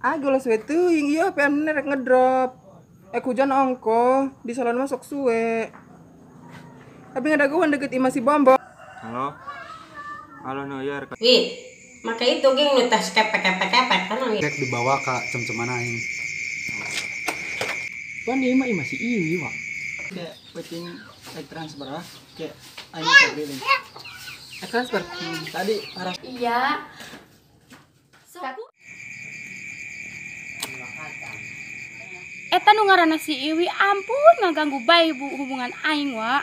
Ah, geus we teuing ieu PM rek ngedrop. Ek hujan ongko, di salon masuk suwe. Tapi ngadaguan deket imah si Bombo. Halo. Halo no ya. Wih, maka itu geng nu tas kepek-kepek-kepek kan rek dibawa ka cem-ceman aing. Pan ieu mah imah si Iwi, Wak. Kayak waiting like transfer ah, kayak aing keliling. Transfer tadi arah. Iya. Eta nu ngaranna si Iwi, ampun ngaganggu bae bu hubungan aing wa.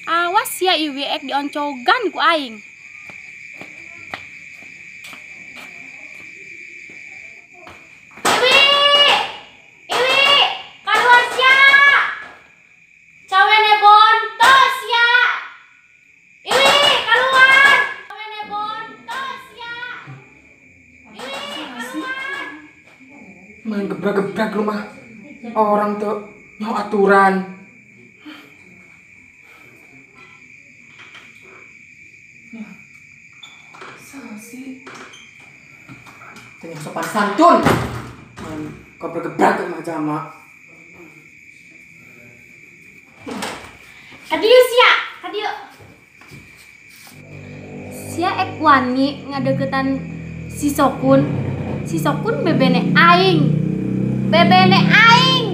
Awas ya Iwi ek dioncogan ku aing. Iwi! Iwi, kaluar sia. Cawene bontos ya. Iwi, kaluar. Cawene bontos ya. Iwi, kaluar. Main gebrak-gebrak rumah orang tuh nyawa aturan. Sasi. Tanya sopan santun. Main gebrak-gebrak rumah jama. Kadieu sia, kadieu. Sia ek wani ngadeukeutan si Sokun. Si Sokun bebene aing. Bebene aing.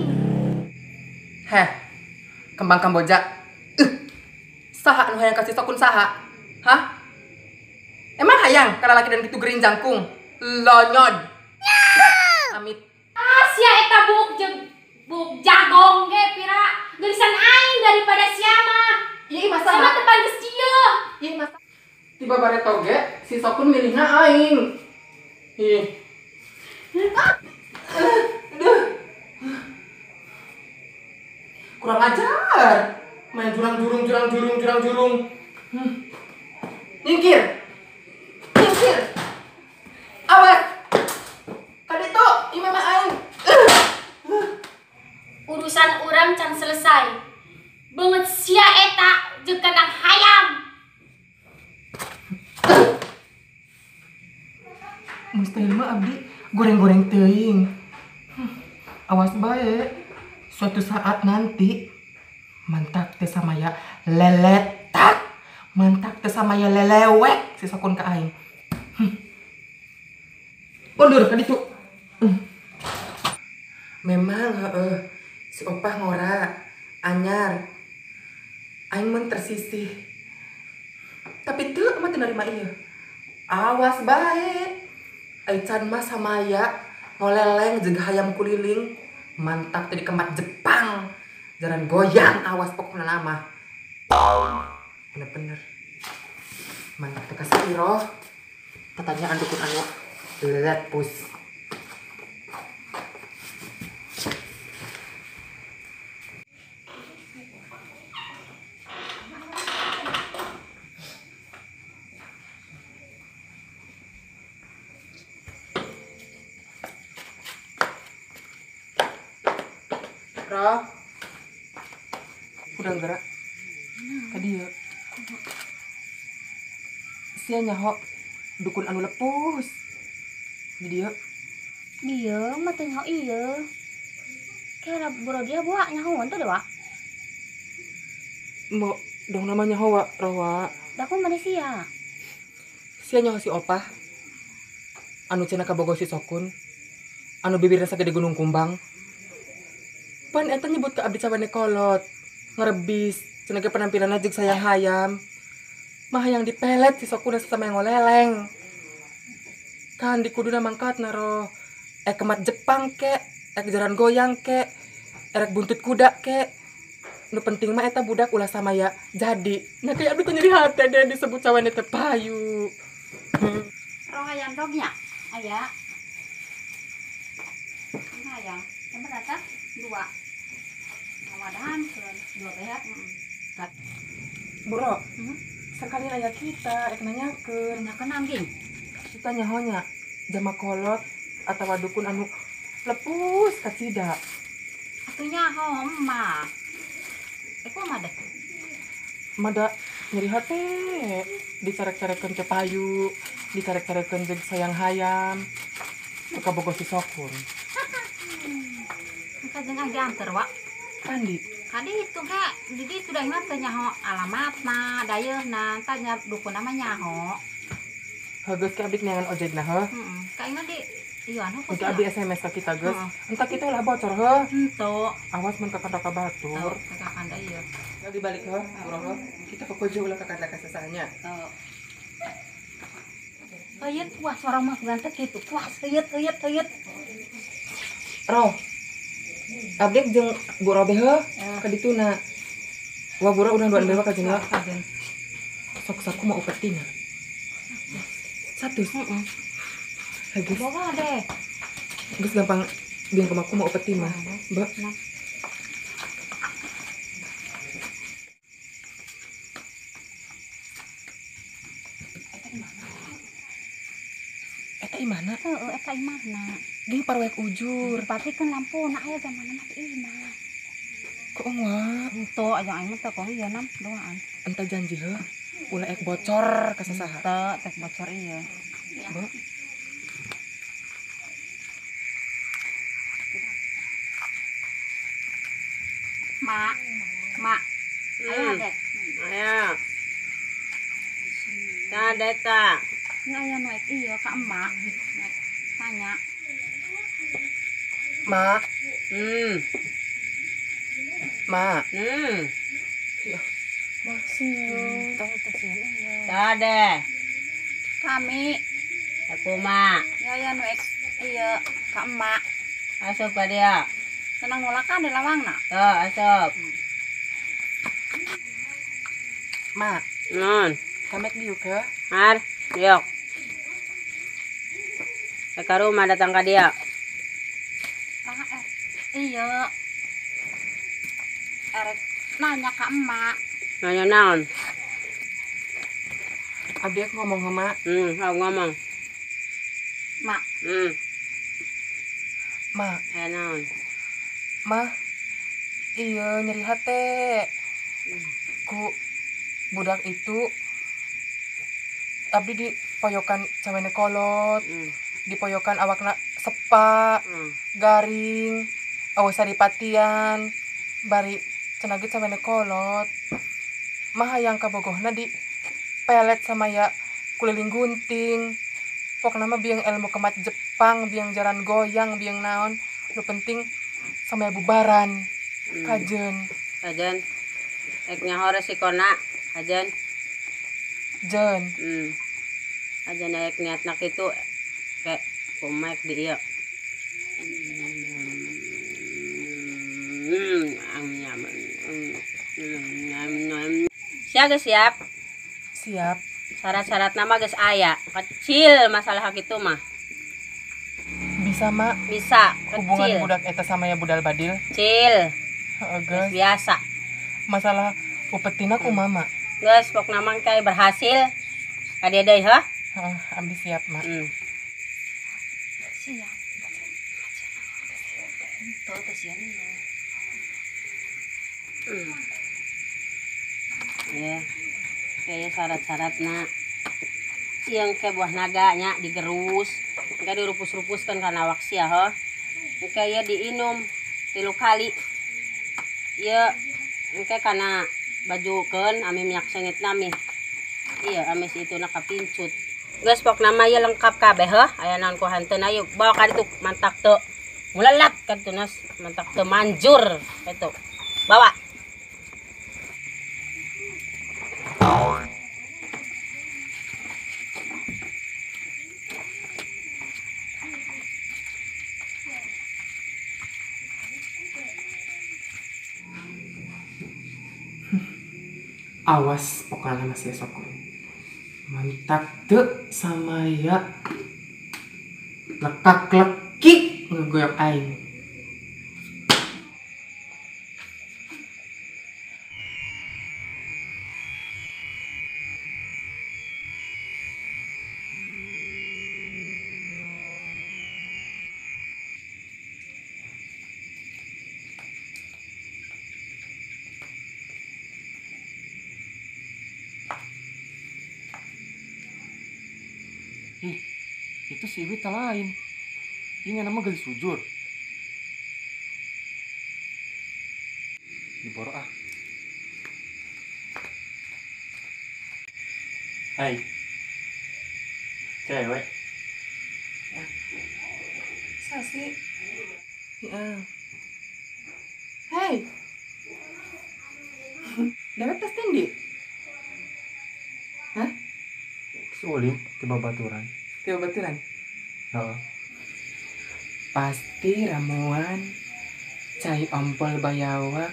Heh. Kembang Kamboja. Saha nu hayang ka si Sokun saha? Hah? Emang hayang kana laki dan gitu gering jangkung. Lonyod. Amit. Ah, sia eta buuk jeung buuk jagong ge pira. Geulisan aing daripada sia mah. Ieu mah saha? Sia mah teu pantes ieu. Ieu mah tiba bare toge si Sokun milihna aing. Ih. Aduh. Kurang ajar. Main jurang-jurung jurang-jurung jurang-jurung. Nyingkir. Nyingkir. Awas. Kaditu ieu mah aing. Urusan urang can selesai. Beungeut sia eta jeung kandang hayam. Mustahil mah abdi goreng-goreng teuing. Awas bae. Suatu saat nanti mantak teh samaya leletak, mantak teh samaya lelewek si Sokun ka aing. Mundur ka ditu. Memang heeh si opah ngora anyar. Aing mun tersisih. Tapi teu mah teu narima ieu. Awas bae. Aican mah samaya ngoleleng jeung hayam kuliling, mantap tadi kemat Jepang. Jalan goyang awas pokokna nama. Bener-bener. Mantap teh kasih roh. Tatanyaan dukun anu lepus. Roh. Udah gerak. Tadi ya. Sia nyaho dukun anu lepus. Di dia. Dia mah teu nyaho ieu. Kira boro dia buak nyahoan teh dewa. Mo dong namanya nyaho wa roh wa. Da ku mah sia. Sia nyaho si opah. Anu cenah kabogo si Sokun. Anu bibirna sagede gunung kumbang. Pan eta nyebut ke abdi cawene kolot. Ngerebis, cenah ge penampilanna jeung sayang hayam. Mah yang dipelet si Sokun sama yang ngoleleng. Kan di kuduna mangkatna roh. Ek kemat Jepang ke, ek jaran goyang ke, erek buntut kuda ke. Nu penting mah eta budak ulah samaya jadi. Nah kayak abdi teh nyeri hate deh disebut cawene teh payu. Roh hayang rognya. Aya. Hayang. Seberapa? Dua. Wadahan dua beak. Bro, sekali nanya kita, ek nanyakeun. Nanyakeun anjing. Kita nyahonya jama kolot atawa dukun anu lepus kacida. Atuh nyaho mah. Kumaha deh? Mada nyeri hate dicarek-carekeun teh payu, dicarek-carekeun jeung sayang hayam. Teu kabogoh si Sokun. Kajeng ah dianter wa. Kandi. Kadi itu ge di ditu da mah teu nyaho alamatna, dayeuna, tanya dukun mah nyaho. Heuh geus ke abdi neangan ojek na heuh. Heeh. Ka ingat di ieu anu Engke abdi SMS ka kita geus. Entah kita ulah bocor heuh. Henteu. Awas mun kakanda ka batur. Kakanda ieu. Abdi balik heuh, urang heuh. Kita kokojo ulah kakanda ka sasanya. Heuh. Heuyeut puas orang mah ganteng kitu. Puas heuyeut heuyeut heuyeut. Roh. Abdi jeung Bu Robe heuh ka dituna. Wah Buro udah duaan bewa ka jeung Sok saku mau upetina. 100. Heeh. Geus. Boga deh. Geus gampang biang kumaku mau upeti mah. Mbak. Eta imahna? Heeh, eta imahna. Geuning parwek ujur. Dipatikeun lampuna aya zamana mah di imah. Kok engwa? Henteu aja aing mah teu koh ieu nam doaan. Enta janji heuh. Ulah ek bocor ka sasaha. Teu, tek bocor ieu. Mbak. Mak, mak. Ayo dek. Ayo. Ta deta. Ini aya nu ek ieu ka emak. Tanya. Mak. Mak. Ya. Maksud. Ta deh. Kami. Aku mak. Ya ya nu ek ieu ka emak. Asup ka dia. Tenang nolakan di lawangna. Tuh, asup. Mak. Non. Kamek diuk ke? Har, diuk. Ke rumah datang ka dia. Ah, iya. Erek nanya ka emak. Nanya naon? Abdi ngomong sama mak. Aku ngomong. Mak. Mak. Aya naon? Mah, iya nyeri hati. Ku budak itu abdi di poyokan cawene kolot, di poyokan awakna sepa, garing, awas saripatian, bari cenah ge cawene kolot. Mah hayang kabogohna di pelet sama ya kuliling gunting. Pokna mah biang ilmu kemat Jepang, biang jaran goyang, biang naon, nu penting sama bubaran. Kajen. Kajen. Ek nyaho resikona, kajen. Jen. Kajen ek niatna kitu kayak kumaha di ieu. Sia geus siap? Siap. Syarat-syaratna mah geus aya. Kecil masalah kitu mah. Bisa mak. Bisa. Kecil. Hubungan budak eta sama ya budal badil. Kecil. Heeh, geus. Biasa. Masalah upetina kumaha mak? Geus pokna mah kae berhasil. Ka dieu deui heuh? Heeh, abdi siap mak. Siap. Henteu teh sieun ieu. Ya. Kayak syarat-syaratna yang ke buah naga nya digerus, engke dirupus-rupuskeun kana awak sia heuh. Engke ieu diinum 3 kali. Ieu engke kana bajukeun ami minyak seungitna mih. Ieu ami si ituna kapincut. Geus pokna mah ieu lengkap kabeh heuh. Aya naon ku hanteun ayo bawa ka ditu mantak teu mulelat ka ditu nas, mantak teu manjur kitu. Bawa. Awas pokoknya masih sokun. Mantak teu sama ya lekak lekik ngegoyok aing. Ih, itu si Iwi tak lain. Ini nama gelis jujur. Diboro ah. Hai. Cewek. Sasi. Ya. Hei. Dewek tes tendi. Hah? Sulit tiba baturan. Tiba baturan? Heeh. Pasti ramuan cai ompol bayawak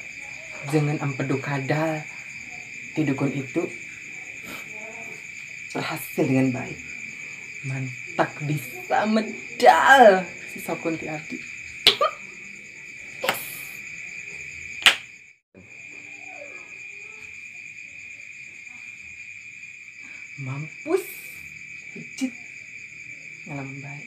jangan empedu kadal ti dukun itu berhasil dengan baik. Mantak bisa medal si Sokun ti abdi. Mampus, pijit, ngalaman baik.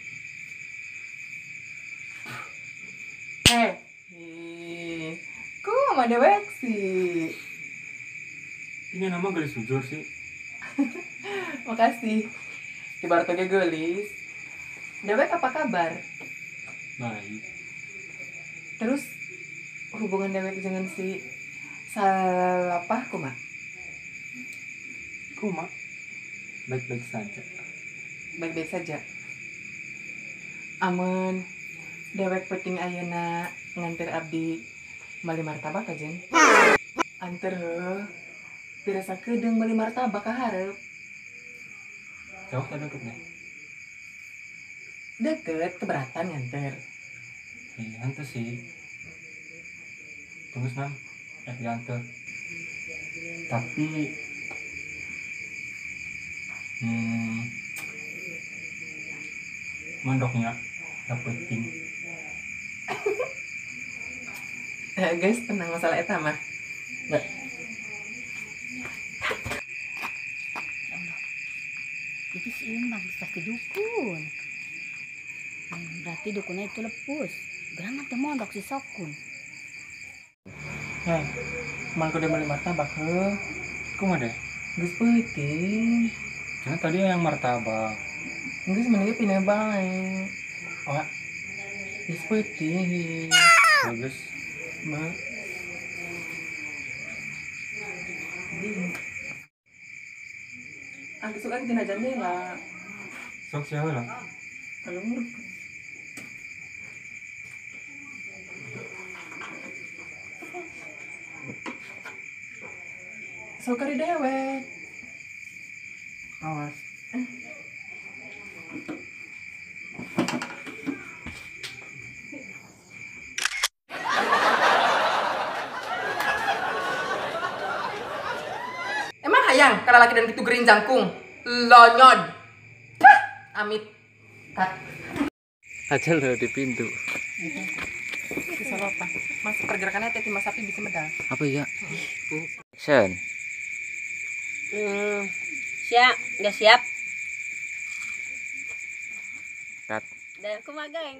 Kok sama dewek sih? Ini nama gelis jujur sih. Makasih. Ibarat oge gelis. Dewek apa kabar? Baik. Terus hubungan dewek dengan si Salapah kuma? Kuma? Baik-baik saja. Baik-baik saja. Amun dewek penting ayeuna nganter abdi meuli martabak aja. Anter heuh. Pirasa kedeung meuli martabak ka hareup. Jauh tak deket nih? Deket, keberatan nganter. Iya, hantu sih. Tunggu senam, diantar. Tapi mondoknya gak penting. Guys, tenang masalah eta mah. Mbak. Ya Allah. Itu si Imbang bisa ke dukun. Berarti dukunnya itu lepus. Gerangan teh mondok si Sokun. Hei, mangko udah beli martabak heuh. Kumaha deh? Geus peuting. Jangan tadi yang martabak. Geus mending pindah bae. Oh. Geus peuting. Bagus. Ma. Ah, suka dina jendela. Sok siapa lah? Kalau muruk. Sok kari dewek. Awas. Emang hayang karena laki dan gitu gering jangkung. Lonyod. Pah, amit. Kat. Aja lo di pintu. Bisa apa? Mas pergerakannya hati-hati mas sapi bisa medal. Apa ya? Action. Siap, nggak siap. Cut. Dan aku magang.